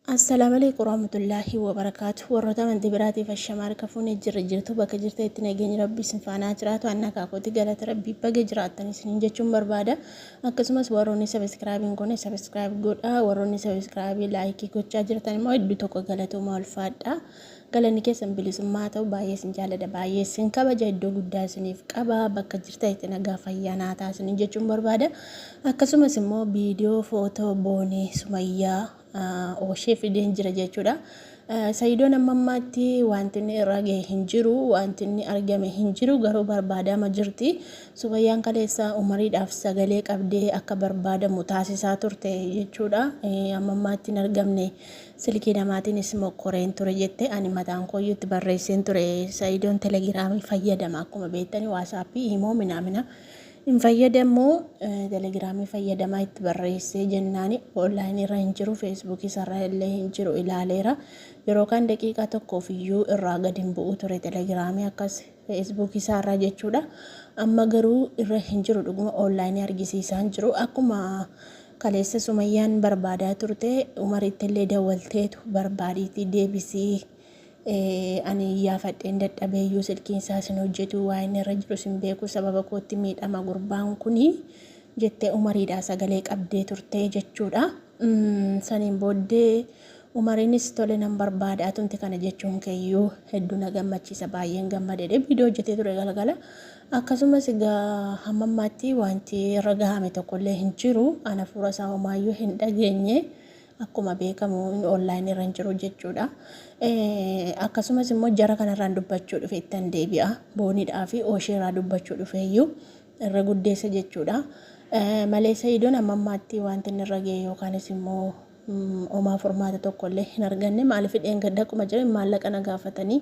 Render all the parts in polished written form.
Assalaamaleykum warahmatullaahi wabarakaatu. Warroota amantii biraatiif ashamaa harka fuunee jirra jirtu bakka jirtanitti nageenyi rabbii isin faanaa jiraatu anna kaakooti galata rabbii baga jiraattan isiniin jechuun barbaada. Akkasumas warroonni sabiskiraabiin goone sabiskiraayib godhaa warroonni sabiskiraabii laayikii gochaa jirtan immoo hedduu tokko galatoomaa ulfaadha. Galanni keessan bilisummaa haa ta'u baay'ee isin jaalladha baay'ee isin kabaja iddoo guddaa isiniif qaba bakka jirtanitti nagaa fayyaa naa ta'a isiniin jechuun barbaada. Akkasumas immoo viidiyoo footoo boonii sumayyaa ooshee fideen jira jechuudha. Sayidoon amma ammaatti wanti inni irra gahe hin jiru, wanti inni argame hin jiru garuu barbaadama jirti. Sumayyaan kaleessa umariidhaaf sagalee qabdee akka barbaadamu taasisaa turte jechuudha. Amma ammaatti hin argamne silkii namaatiinis mokkoreen ture jette ani mataan kooyyuu itti barreesseen ture. Sayidoon telegiraamii fayyadama akkuma beektani waasaappii imoo minaamina. Hin fayyadamu telegiraamii fayyadamaa itti barreessee jennaani onlaayinii irra hin jiru feesbuukii isarra illee hin jiru ilaaleera yeroo kaan daqiiqaa tokkoof iyyuu irraa gadi hin bu'u ture telegiraamii akkas feesbuukii isaarraa jechuudha amma garuu irra hin jiru dhuguma onlaayinii argisiisaa hin jiru akkuma kaleessa sumayyaan barbaadaa turte umaritti illee dawwalteetu barbaadiitii deebisii Ani iyyaafadheen dadhabeeyyuu silkiin isaas hin hojjetu waa inni irra jirus hin beeku sababa kootti miidhama gurbaan kuni jettee umariidhaa sagalee qabdee turtee jechuudha. Saniin booddee umariinis tole nan barbaada atumti kana jechuun keeyyuu hedduu na gammachiisa baay'een gammade jedhee viidiyoo hojjetee ture galgala. Akkasumas egaa hamma ammaatti wanti irra gahame tokkollee hin jiru. Ana fuura isaa homaayyuu hin dhageenye. Akkuma beekamu inni online irra hin jiru jechuudha. Akkasumas immoo jara kanarraan dubbachuu dhufe ittan deebi'a. Booniidhaa fi oosheerraa dubbachuu dhufeeyyuu irra guddeessa jechuudha. Malee Sa'idoon amma ammaatti wanti inni irra ga'e yookaanis immoo homaa furmaata tokko illee hin arganne maaliif dheengadda akkuma jiran maallaqa na gaafatanii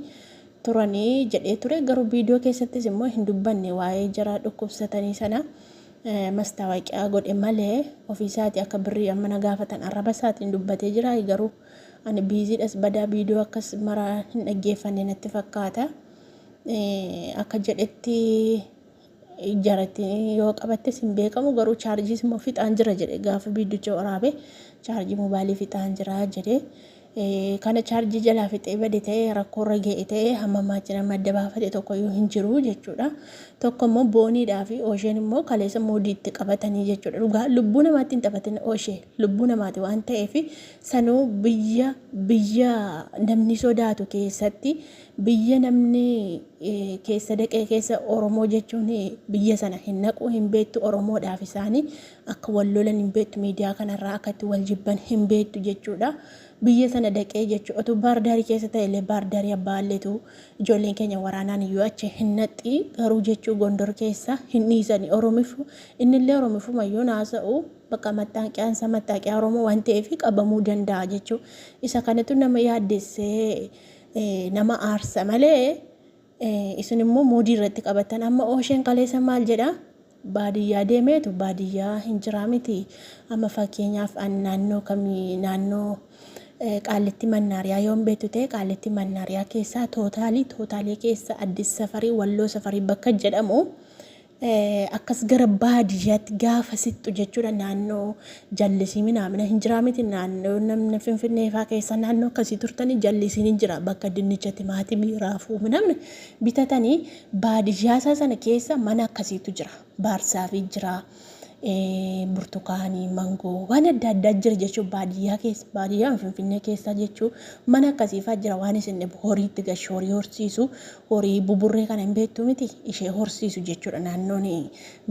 turanii jedhee ture garuu viidiyoo keessattis immoo hin dubbanne waa'ee jara dhukkubsatanii sana. Mastaawaqiyaa godhe malee ofii isaatii akka birrii amma na gaafatan arraba isaatiin dubbatee jira garuu ani biiziidhas badaa viidiyoo akkas maraa hin dhaggeeffanne natti fakkaata. Akka jedhetti jaratti yoo qabattes hin beekamu garuu chaarjiis immoo fixaan jira jedhe gaafa viidiyicha waraabe chaarjii mobaayilii fixaan jira jedhe. Kana chaarjii jalaa fixee bade ta'ee rakkoorra ga'e ta'ee hamma ammaatti nama adda baafate tokkoyyuu hin jiru jechuudha. Tokko immoo booniidhaa fi oosheen immoo kaleessa muudii itti qabatanii jechuudha. Dhugaa lubbuu namaatti hin taphatin ooshee lubbuu namaati waan ta'eef sanuu biyya biyya namni sodaatu keessatti biyya namni keessa dhaqee keessa Oromoo jechuun biyya sana hin naqu hin beektu Oromoodhaaf isaanii akka wal lolan hin beektu miidiyaa kanarraa akka itti wal jibban hin beektu jechuudha. Biyya sana dhaqee jechuudha. Otuu baardaarii keessa ta'e illee baardaarii abbaa alleetu ijoolleen keenya waraanaan iyyuu achi hin naxxi garuu jechuu Gondor keessa hin dhiisani Oromifu innillee Oromifumayyuu naasa'u bakka maxxaanqiyaansa maxxaaqiyaa Oromoo waan ta'eef qabamuu danda'a jechuu isa kanatu nama yaaddessee nama aarsa malee isin immoo muudii irratti qabattan amma oosheen kaleessa maal jedha baadiyyaa deemeetu baadiyyaa hin jiraa miti amma fakkeenyaaf an naannoo kamii naannoo qaallitti mannaariyaa yoon beektu ta'e qaallitti mannaariyaa keessaa tootaalii tootaalii keessa addis safarii walloo safarii bakka jedhamu Akkas gara baadiyyaatti gaafa sixxu jechuudha naannoo jallisii minaamina hin jiraa miti naannoo namni finfinnee faa keessa naannoo akkasii turtanii jallisiin hin jira bakka dinnicha timaatimii raafuu minaamina bitatanii baadiyyaa isaa sana keessa mana akkasiitu jira baarsaafii jira burtukaanii, mangoo waan adda addaa jira jechuun baadiyyaa keessa baadiyyaa finfinnee keessa jechuun mana akkasiifaa jira waan isin dhibu horiitti gashi horii horsiisu horii buburree kana hin beektu miti ishee horsiisu jechuudha naannoon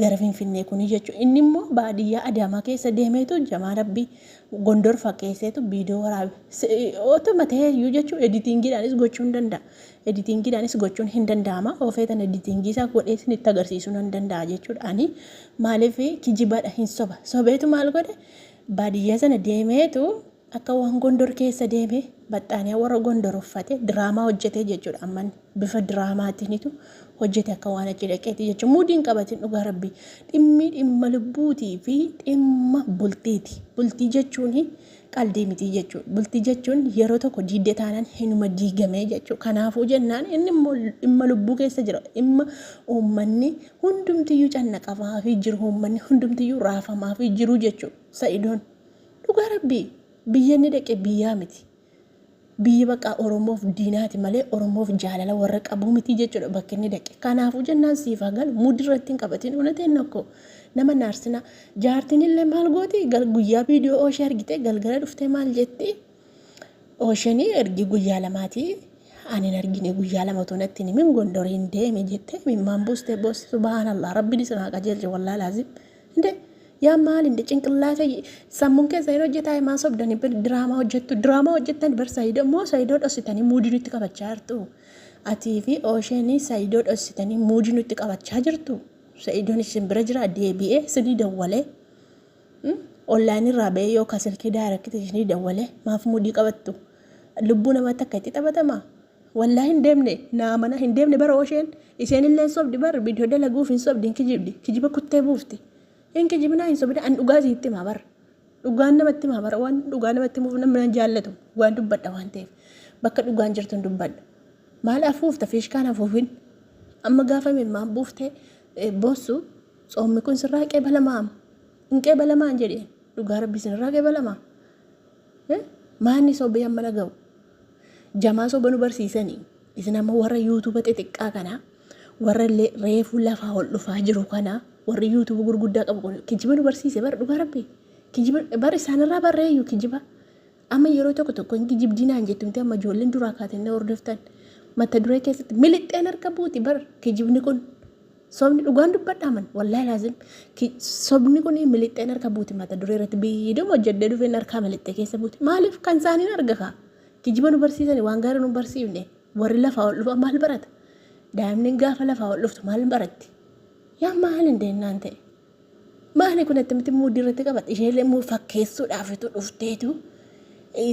gara finfinnee kuni jechuudha inni immoo baadiyyaa adaamaa keessa deemeetu jamaa rabbii gondor fakkeesseetu viidiyoo waraabe otuma ta'ee iyyuu jechuun editingiidhaanis gochuu hin danda'a editingiidhaanis gochuun hin danda'ama ofeetan editingii isaa godhee isinitti agarsiisuu nan danda'a jechuudha ani maaliif kijibadha hin soba sobeetu maal godhe baadiyyaa sana deemeetu Akka waan Gondor keessa deeme baxxaaniyaa warra Gondor uffate diraamaa hojjetee jechuudha. Amman bifa diraamaatiinitu hojjete akka waan achi dhaqeeti jechuudha. Muudii hin qabatin dhugaa rabbii. Dhimmi dhimma lubbuutii fi dhimma bultiiti. Bultii jechuun qaldii miti jechuudha. Bultii jechuun yeroo tokko diidde taanaan hinuma diigamee jechuudha. Kanaafuu jennaan inni immoo dhimma lubbuu keessa jira. Dhimma uummanni hundumtiyyuu cannaqamaafii jiru uummanni hundumtiyyuu raafamaafii jiru jechuudha. Sa'idoon. Dhugaa rabbii. Biyya inni dhaqe biyyaa miti. Biyyi bakka Oromoof diinaati malee Oromoof jaalala warra qabuu miti jechuudha bakka inni dhaqe. Kanaafuu jennaan siif haa galu, muudii irratti hin qabatin unateen nokko nama naarsinaa. Jaartiin illee maal gooti, guyyaa viidiyoo ooshee argite galgala dhuftee maal jetti? Oosheenii ergi guyyaa lamaati ani hin argine, guyyaa 2 otoo natti hin himin Gondoriin deeme jettee imimmaan buustee boossi. Subhaanallah, rabbiin isin haa qajeelche, wallaahi laazim. Inde yaa maal inde cinqillaata sammuun keessa hin hojjetaa, maa sobdanii diraamaa hojjettu, diraamaa hojjettan bar. Saayidoo moo Saayidoo dhossitanii muudii nutti qabachaa jirtu? Atii fi Oosheenii Saayidoo dhossitanii muudii nutti qabachaa jirtu. Saayidoon isin bira jira, deebi'ee isinii dawwalee online irraa ba'ee yookaan silkii direct isinii dawwalee, maaf muudii qabattu? Lubbuu namaatti akka itti taphatama. Wallaahi hin deemne, naa mana hin deemne bara. Oosheen isheen illee sobdi bar, viidiyoo dalaguuf hin sobdi, hin kijibdi, kijiba kuttee buufti. Hin kijibinaa, hin sobina. An dhugaa isinitti himaa bara, dhugaan namatti himaa bara. Waan dhugaa namatti himuuf namni nan jaallatu, waan dubbadha waan ta'eef, bakka dhugaan jirtu hin dubbadha. Maal afuufta? Fiishkaan afuufin. Amma gaafa imimmaan buuftee boossu, tsoommi kun sirraa qeebalamaa? Hin qeebalamaan jedheen. Dhugaa rabbi isinirraa qeebalamaa? Maanni sobee amma naga'u jamaa soba nu barsiisanii? Isin amma warra YouTube xixiqqaa kanaa, warra illee reefuu lafaa ol dhufaa jiru kanaa, warri YouTube gurguddaa qabu kun kijiba nu barsiise bara. Dhugaa rabbi kijiba bar isaanirraa barreeyyu kijiba. Amma yeroo tokko tokko hin kijibdii naan jettu miti? Amma ijoolleen duraa kaatanii hordoftan mata duree keessatti milixxeen harka buuti bar. Kijibni kun, sobni, dhugaan dubbadhaa man, wallaahi laazim, sobni kun milixxeen harka buuti. Mata duree irratti biiduma hojjedhee dhufeen harkaa milixxee keessa buuti. Maaliif? Kan isaaniin arga kaa. Kijiba nu barsiisani, waan gaarii nu barsiifne. Warri lafaa ol dhufa maal barata? Daa'imni gaafa lafaa ol dhuftu maal baratti? Yaa maal hin deennaan ta'e? Maali kun? Attamitti muudii irratti qabata? Isheen immoo fakkeessuudhaafitu dhufteetu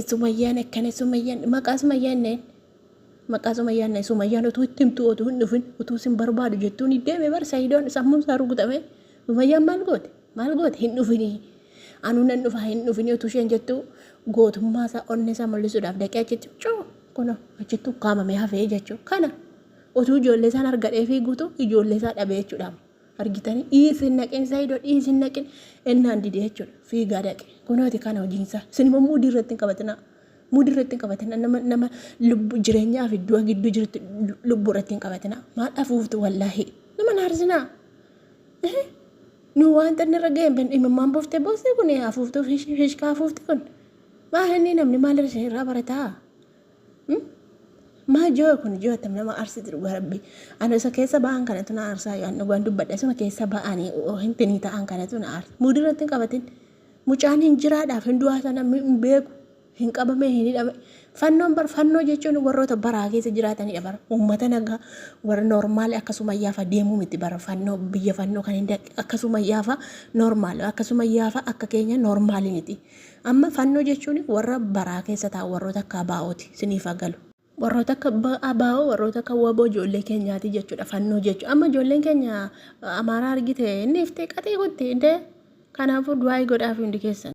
Sumayyaan akkana, Sumayyaan, maqaa Sumayyaan neen, maqaa Sumayyaan neen. Sumayyaan utuu itti himtu, utuu hin dhufin, utuu sin barbaadu jettuun deeme bar. Sayidoon sammuun isaa rukutame. Sumayyaan maal goote? Maal goote? Hin dhufinii, anuu nan dhufa, hin dhufinii utuu isheen jettu, gootummaa isaa, onnee isaa mul'isuudhaaf dhaqee achitti cuu kunoo achitti ukkaamamee hafee jechuudha. Kana utuu ijoollee isaan argadhee fiiguutu ijoollee isaa dhabee jechuudha. Argitanii, dhiisin naqin, Sayidoo dhiisin naqin ennaan dide jechuudha. Fiigaa dhaqe. Kunooti kana hojiinsaa. Isin immoo muudii irratti hin qabatinaa. Muudii irratti hin qabatinaa. Nama lubbu jireenyaa fi du'a gidduu jirtu lubbuu irratti hin qabatinaa. Maal afuuftu? Wallaahi nama naarsinaa. Nu wanta inni irra ga'e hin imimmaan buuftee boossi kun afuuftuu, fiishkaa afuufti kun. Maal inni namni maal irraa barataa? Maa joo kun joo attam nama aarsiti, dhugaa rabbi. Ani isa keessa ba'an kanatu na aarsaa, yoo an dhugaan dubbadha, isuma keessa ba'anii hintinii ta'an kanatu na aarsa. Muudii irratti hin qabatin. Mucaan hin jiraadhaaf hin du'aa sana hin beeku. Hin qabame, hin hidhame. Fannoon bar, fannoo jechuun warroota baraa keessa jiraatanidha bara. Uummata nagaa warra normal akkasuma yaafa deemuu miti bara. Fannoo biyya fannoo kan hin akkasuma yaafa normal, akkasuma yaafa akka keenya normal miti. Amma fannoo jechuun warra baraa keessa taa'u, warroota akka abaa'ooti siniif galu. Warroota akka abaa'oo, warroota akka waboo ijoollee keenyaati jechuudha fannoo jechuudha. Amma ijoolleen keenya Amaaraa argite inni iftee qaxee kutti indee. Kanaafuu du'aa godhaaf hundi keessan.